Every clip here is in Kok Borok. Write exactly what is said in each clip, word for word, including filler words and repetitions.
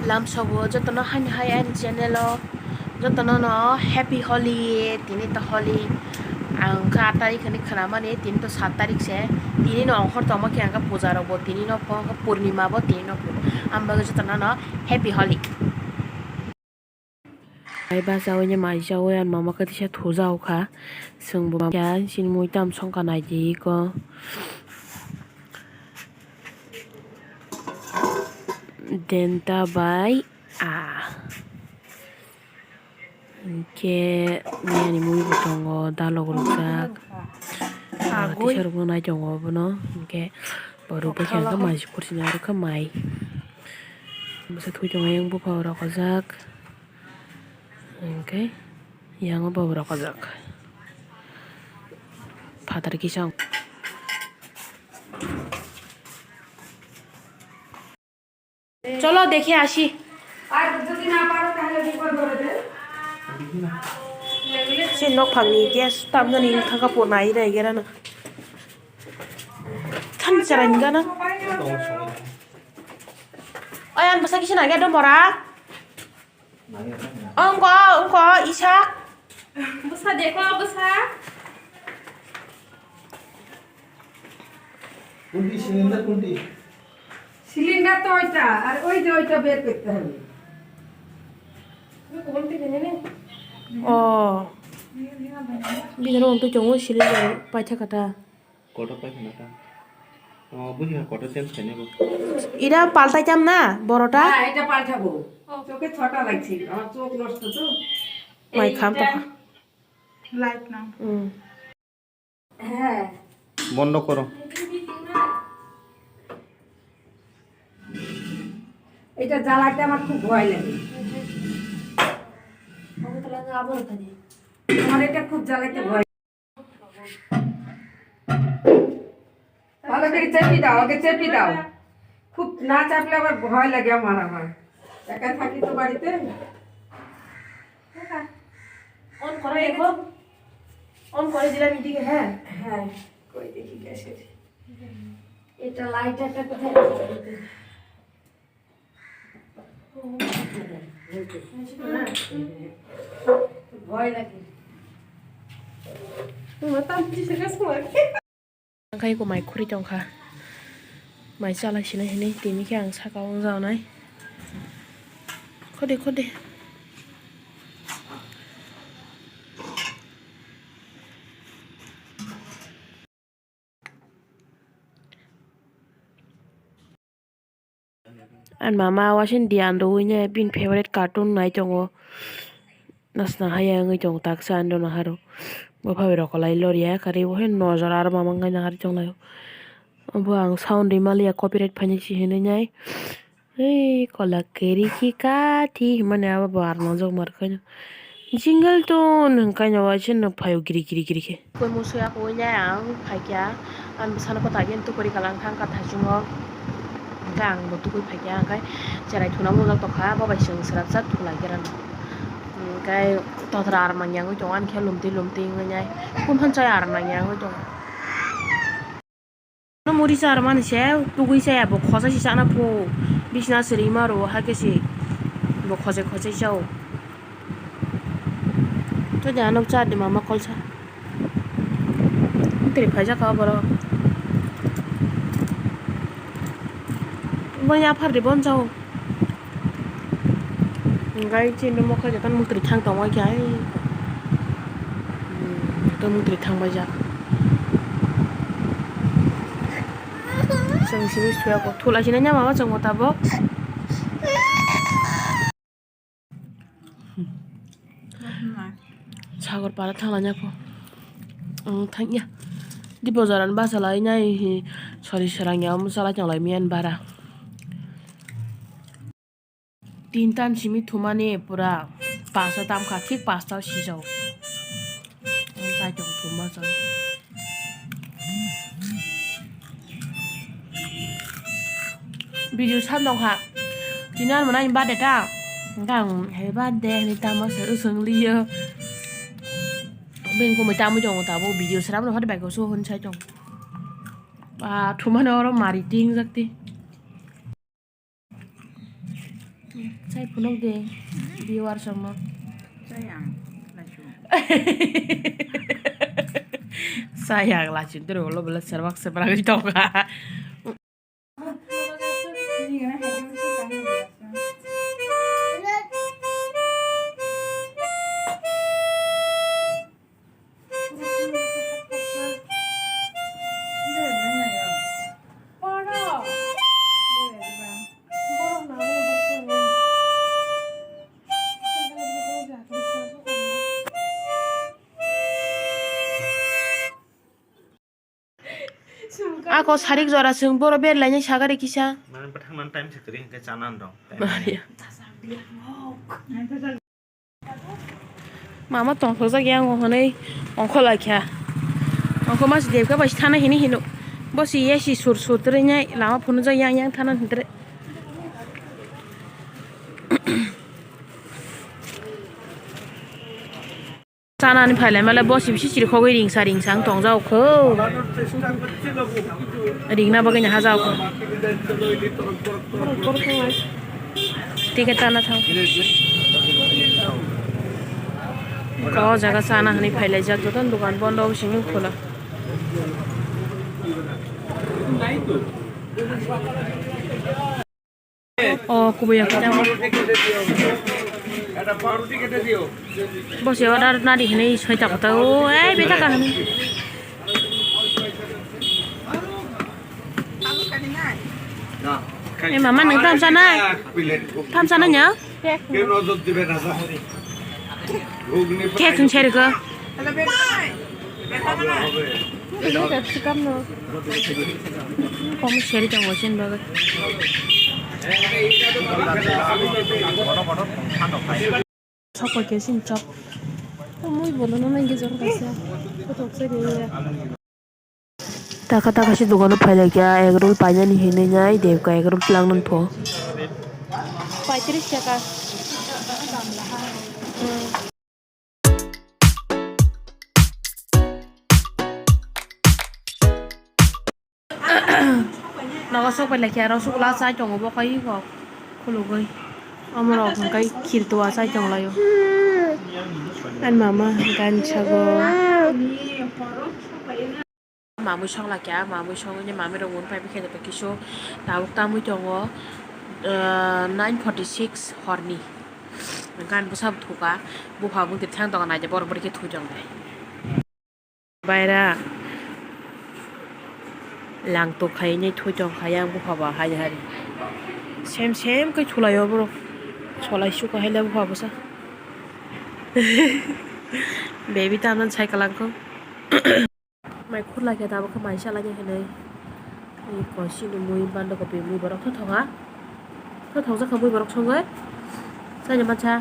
Lamsogo jotono hani hai ani channel o jotono no happy Holi, tini to Holi. Ang kha aat tarik hinwi khwnamani, tini to saat tarik se. Tini no ongkhor tongma khe ang kha puja rok bo, tini no pho purnima bo, tini no pho. Ang bagwi jotono no happy Holi. Ai bachawi ni mai chawi ang mama khe tisa thujago kha. Chwng bo kya chini mui tam songkha nai di ko. Denta bai a. Hwnkhe nini ani mui bo tongo, dalok rwjak. Ah, tisa rokno nai tongo abono. Hwnkhe borok bai khe mai si kursi ni aro khe mai. Bwsa thwi tongo, yang bupha rok ojak. Hwnkhe yang bupha rok ojak. Phatar kisa. চলো দেখে আসি। আর যদি না পারো তাহলে বিপদ হবে। সে নখ ভাঙনি গ্যাস তামদানি থাকা পো নাই রে গেরা না। থান চারানি গানা। ওই আন বসা কিছু না গেডো মরা। Ongko, ongko, isa. Bwsa dekho, bwsa. কোনটি সিলিন্ডার কোনটি? সিলিন্ডার তো ওইটা, আর ওই যে ওইটা বের করতে হবে। Oh. Bini oro twi tongo cylinder paitha kata. Kotor paikha na ta. O, buji ha kotor change khainai bo. Ira paltai tam na, borota? হ্যাঁ, এটা পাল্টাবো। চোখে ছটা লাগছে, আমার চোখ নষ্ট তো। Mai kham ta. লাইট না। Hmm. হ্যাঁ। বন্ধ করো। এটা জ্বালাতে আমার খুব ভয় লাগে। আমার এটা খুব জ্বালাতে ভয়। ভালো করে চেপে দাও, আগে চেপে দাও। খুব না চাপলে আবার ভয় লাগে আমার, আমার। একা থাকি তো বাড়িতে। On করে দেখো। On করে দিলাম এদিকে, হ্যাঁ। হ্যাঁ, কই দেখি গ্যাসের। এটা লাইটারটা কোথায় রাখবো? ভয় লাগে। Ang kha eko mai khuri tongkha. Mai chalai sinai hinui tini khe ang saka o wng jago nai. Khode khode. Ani mama wasing diyan rwui nai bini favorite cartoon nai tongo. Nasna haya wngwi tongo taksa ani dono harw. Bupha bai rwkhalai loriya kwrwi bo hai nojor aro mama wngkha nahar tonglaio. Obo ang sound rwmaliya copyright phainai se hinwi nai. Hei kola kwrwi khe kathi hinmani abo bo aro nojagma rwkhaino. Jingle tune hwnkhe no waisa no phaio giri giri giri khe. Koi musuya koi nai ang phaikha, ang bwsano kwtal khe tukuri kalang thang ka thaichungo. Hwnkhe ang bo tukui phaikha, hwnkhe cherai thuna mujak tongkha, bo bai chwng swrapsa thulai khe rano. Hwnkhe totra ar manya wngwi tongo, ani khe lumtwi lumtwi wngwi nai. Kung phan chaya ar manya wngwi tongo. No muri char mani se tugui chaya bo khochai se chana pho bisna siri maro hakhe se bo khochai khochai chao. To ja nok cha de mama kolsa. Tiri phaijak ka borok. Bo ya phar de bon chao. Hwnkhe chini mokhe jotono muktrwi thang tongma khe ai. Hmm, jotono muktrwi thang baijak. Chwng simi suya kok thula sinai nya mama chwng bo tabok. Sagor para thanglaina pho. Ang thangya. Di bojaran bachalai nai hi sori serang ya omo chalai tonglai miyan bara. Tinta ni simi thumani pura pasta tamkha, thik pasta o sijao. Ang chai tong thuma chang. Video san tongkha. Tini ani mwnai birthday ta. Hwnkhe ang happy birthday hinwi tamo se usung liyo. Bini kumui tamwi tongo tabuk video sram no hwrwi bai kusu hwn sai tong. Ba thumani oro mari ting jak ti. Sai phunuk de viewers rokno. Sayang, lachung. Sayang, lachung toro ulo bole serbak serbak tongkha. Ako sarik jora chwng boro berlainai sagari kisa. Mane bwthang nan time se kwrwi hwnkhe chana rw. Mama tongthokjak yang o hwnwi ongkho laikha. Ongkho mas debka bai thana hini hino. Bo si yesi sur sur twrwi nai lama phunujak yang yang thana hintre. Chanani phailai male bosi bisi chirikhogwi ringsa ringsa wng tongjak kho. Ringna bagwi no hajak kho. Ticket tana thang. O jaga chana hwnwi phailaijak, jotono dokan bondo, simi khula. O kubui ya kita. Bo se order nari hinwi soi ta kota. O, ei, beta ka hinwi. Ei, mama, nwng tam sana? Tam sana nya? Khe chwng serikha. Komo seri tongo chini bagwi. Sokoi khe chini chok. Mui bolo no nangwi jor kaisa. Kotok se ringya. Taka taka se dogano phailaikha, egg roll painani hinwi nai, debka egg roll twlang nang pho. Paitris taka. Nogo sok bai laikha, aro sukla chai tongo, bo kai kok khulugwi. Omo rok hwnkhai khirtua chai tong laio. Ani mama hwnkhai ani sago. Mamwi sok laikha, mamwi songwi mamwi rok mun pai bikhe joto kisu tabuk tamwi tongo, ah, nine forty six horni. Hwnkhai ani bwsa bo thuka, bupha bo tithang tongo, naidi borok borok khe thui tong nai. Baira langtok khainai thui tong kha yang bupha ba hai hari. Sem sem khe thulaio borok. Solai suka haile bupha bwsa. Baby ta amdan sai kwlangkho. Mai khurlai khe tabuk khe mai salai khe hinwi. Ei kosi ni mui banda kopi mui borok tho thonga. Tho thongjak kha mui borok songwi. Chai mansa.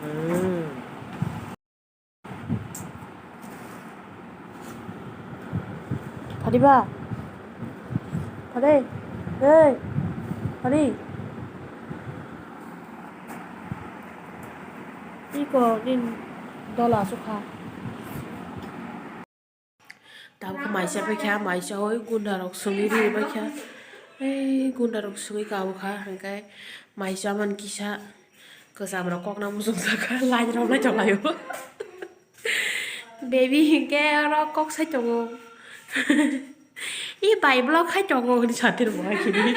Hmm. Phadi ba? Phadi? Ei! Phadi? Iko nini dola aswk kha. Tabuk khe maisa paikha, maisa hoi gunda rok songwi ri paikha. Ei gunda rok songwi kabukha, hwnkhe maisa man kisa kwcham rok kokna muchung sakha, line rok nai tonglaio. Baby hinkhe oro kok sai tongo. I bai vlog khai tongo hwnwi satir bo hai khini.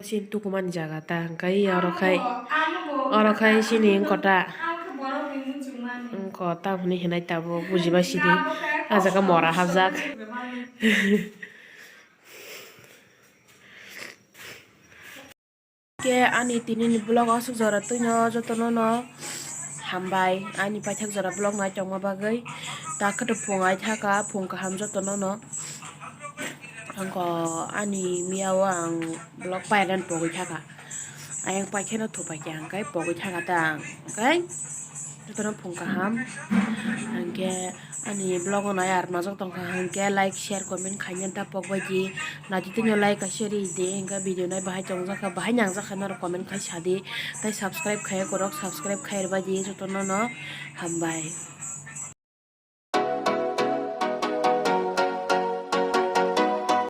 Chini tukumani jaga ta hwnkhe oro khai, oro khai chini wngkota. Wngkota hwnwi hinai tabuk bujibai sidi. Ah jaga mora hapjak. Khe ani tinini vlog aswk jora twino jotono no hambai ani paithak jora vlog nai tongma bagwi. Takhe to phung ai thaka, phung kaham jotono no. Angkho ani miyao ang vlog pairan pogwi thaka. Ayang paikheno thupai khe ang kai pogwi thaka ta ang kai. Jotono phung kaham. Hwnkhe ani vlog o nai ar majak tongkha hwnkhe like, share, comment khaina ta pokbai di. Naitwi tini like kaisa ri di, hwnkhe video nai bahai tongjak kha, bahai nangjak kha norok comment khai sadi. Tai subscribe khaiya korok, subscribe khai rwbai di jotono no hambai.